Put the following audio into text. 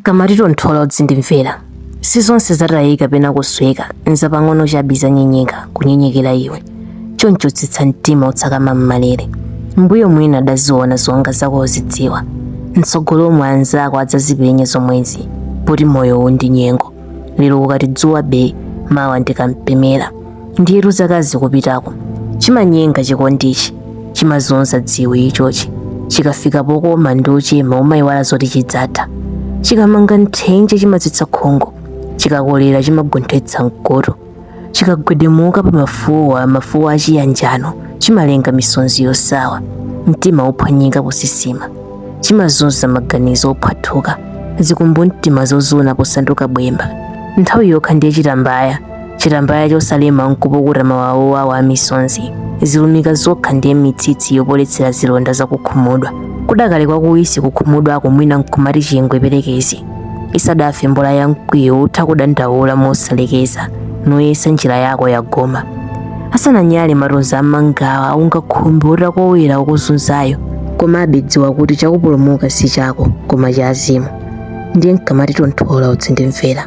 Nkamati tonthola udzindimvera. Si zonse zatayika pena kusweka, nzapang'ono chabe zanyenyeka, kunyenyekera iwe. Choncho tsitsa mtima utsakama m'malere. Mbuyo mwina adaziona zonga zako uzidziwa. Mtsogolomu anzako adzazipenya zomwezi, poti moyowu ndi nyengo. Lero ukati dzuwa be, mawa ndikampemera. Ndiyetu zaka zikupitako. Chimanyenga chikondichi, chimazunza dziwe ichochi. Chikafika pokoma ndi uchema umayiwala zoti chidzatha. Chikamanga nthenje chimatsitsa khungu, chikakolera chimagonthetsa mkoto. Chikagwedemuka pa mafuwa, mafuwa achiyanjano, chimalenga misonzi yosawa, mtima wophwanyika kusisima. Chimazunza maganizo ophwathuka, zikumbumtima zozuna posanduka bwemba. Nthawi yokha ndiye chitambaya, chitambaya chosalema nkupukuta mawawa owawa a misonzi. Zilumika zokha ndiye mitsitsi yopoletsera zilonda zakukhumudwa. Kudakali kwakuwisi kukhumudwako mwina nkumati chingwe perekezi. Isadafe mbola ya mkwiyo utha kudandaula mosalekeza, nuyesa njira yako yagoma. Asananyale matonzi amangawa ungakhumbe utakowera ukuzunzayo. Komabe dziwa kuti chakupulumuka si chako koma cha azimu. Ndiye nkamati tonthola udzindimvera.